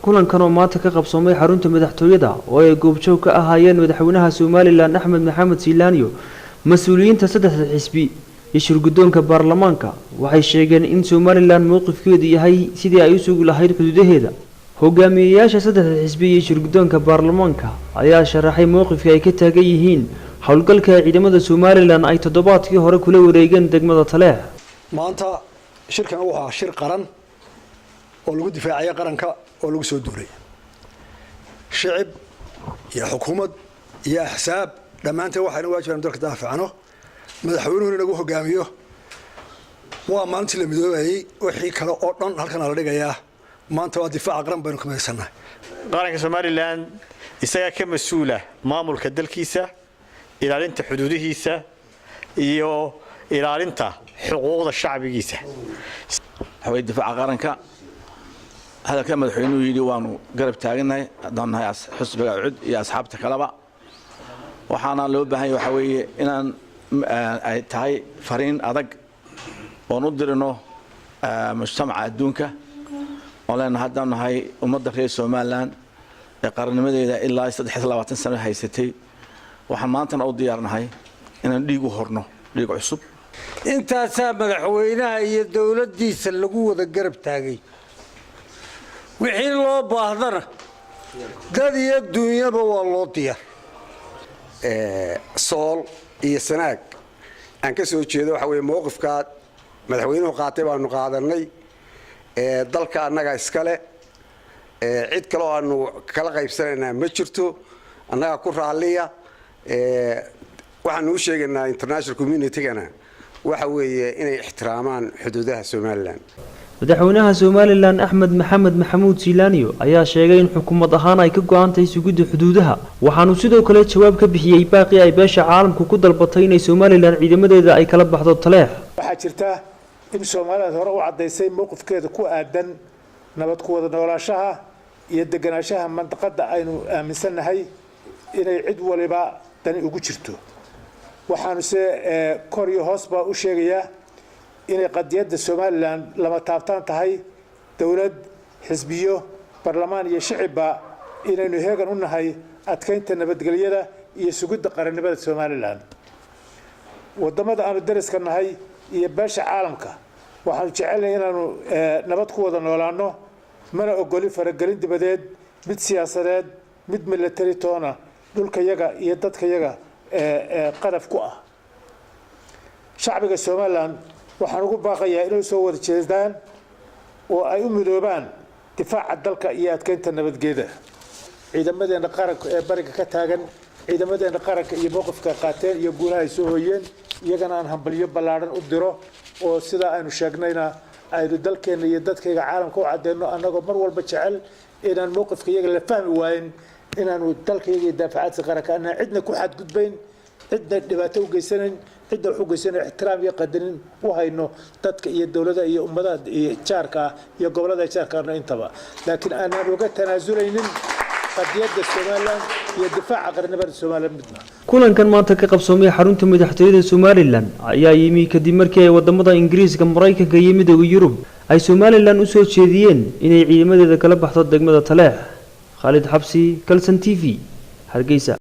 Kulankan oo maanta ka qabsoomay xarunta madaxtooyada oo ay goobjoog ka ahaayeen madaxweynaha Somaliland Axmed Maxamed Siilaanyo, mas-uuliyiinta saddexda xisbi iyo shirguddoonka baarlamaanka, waxay sheegeen in Somaliland mowqifkeedu yahay sidii ay u sugi lahayd xuduudaheeda. Hogaamiyeyaasha saddexda xisbi iyo shirguddoonka baarlamaanka ayaa sharaxay mowqifka ay ka taagan yihiin howlgalka ay ciidamada Somaliland ay toddobaadkii hore kula wareegeen degmada Taleex. Maanta shirkan wuxuu ahaa shir qaran oo lagu difaacaya qaranka oo lagu soo duulay. Shicib iyo xukuumad iyo axsaab dhammaanteen waxayna waajib inu dalka daafacno, madaxweynuhuna inagu hogaamiyo. Waa maalintii la midoobayay. Wixii kale oo dhan halkana la dhigayaa. Maanta waa difaaca qaran baynu ka midaysannahay. Qaranka Somaliland isagaa ka mas-uula maamulka dalkiisa, ilaalinta xuduudihiisa iyo ilaalinta xuquuqda shacbigiisa. Waxaway difaaca qaranka. Hadalka madaxweynuhu yidhi waanu garab taagannahay haddaan nahay xisbiga UCID iyo asxaabta kaleba. Waxaana loo baahan yahay waxaa weeye inaan ay tahay fariin adag oon u dirino mujtamaca adduunka oon leenahay haddaan nahay ummadda reer Somaliland ee qarannimadeeda ilaa 23 sano haysatay, waxaan maantana u diyaarnahay inaan dhiig u horno, dhiig cusub. Intaasaa madaxweynaha iyo dowladdiisa lagu wada garab taagay. Wixii loo baahdana dad iyo duunyaba waa loo diyaar. Sool iyo Sanaag aan ka soo jeedo, waxa weye mowqifkaa madaxweynuhu qaatay baanu qaadanay. Dalka annaga iskale, cid kale oo aanu kala qaybsanaynaa ma jirto. Annagaa ku raalliya. Waxaanu u sheegaynaa international community-gana waxa weeye inay ixtiraamaan xuduudaha Somaliland. Madaxweynaha Somaliland Axmed Maxamed Maxamuud Siilaanyo ayaa sheegay in xukuumad ahaan ay ka go-an tahay sugidda xuduudaha. Waxaanu sidoo kale jawaab ka bixiyey baaqii ay beesha caalamku ku dalbatay inay Somaliland ciidamadeeda ay kala baxdo Taleex. Waxaa jirta in Somaliland hore u caddaysay mowqifkeeda ku aadan nabad ku wada noolaanshaha iyo deganaanshaha mandaqadda aynu aaminsannahay inay cid waliba dani ugu jirto. Waxaanu se kor iyo hoosba u sheegayaa inay qadiyadda Somaliland lama taabtaan tahay. Dowlad, xisbiyo, barlamaan iyo shicibba inaynu heegan u nahay adkaynta nabadgelyada iyo sugidda qarannimada Somaliland. Wadamada aanu dariska nahay iyo beesha caalamka waxaanu jecelnahay inaanu nabad ku wada noolaano, mana ogolin faragelin dibadeed, mid siyaasadeed, mid milatari toona, dhulkayaga iyo dadkayaga qadaf ku ah. Shacbiga Somaliland waxaan ugu baaqayaa inay soo wada jeesdaan oo ay u midoobaan difaaca dalka iyo adkeynta nabadgeeda. Ciidamadeena qaranka ee bariga ka taagan, ciidamadeena qaranka iyo mowqifka qaateen iyo guulaha ay soo hooyeen, iyagana aan hambalyo ballaadhan u diro, oo sidaa aynu sheegnayna aynu dalkeenna iyo dadkayga caalamka u cadeyno, annagoo mar walba jecel inaan mowqifka iyaga la fahmi waayin, inaanu dalkayaga iyo daafacaadka qaranka anaan cidna ku xadgudbayn, cidna dhibaato u geysanayn, cidna wax u geysanayn, ixtiraam iyo qadarin u hayno dadka iyo dowladaha iyo ummadaha iyo jaarka ah iyo gobollada jaarkaana intaba, laakiin aanaan uga tanaasulaynin qadiyadda Somaliland iyo difaaca qarannimada Somaliland midna. Kulankan maanta ka qabsoomay xarunta madaxtooyada Somaliland ayaa yimi kadib markii ay wadamada Ingiriiska, Maraykanka iyo Midooda Yurub ay Somaliland u soo jeediyeen inay ciidamadeeda kala baxdo degmada Taleex. Khaalid Xabsi, Kalson TV, Hargeysa.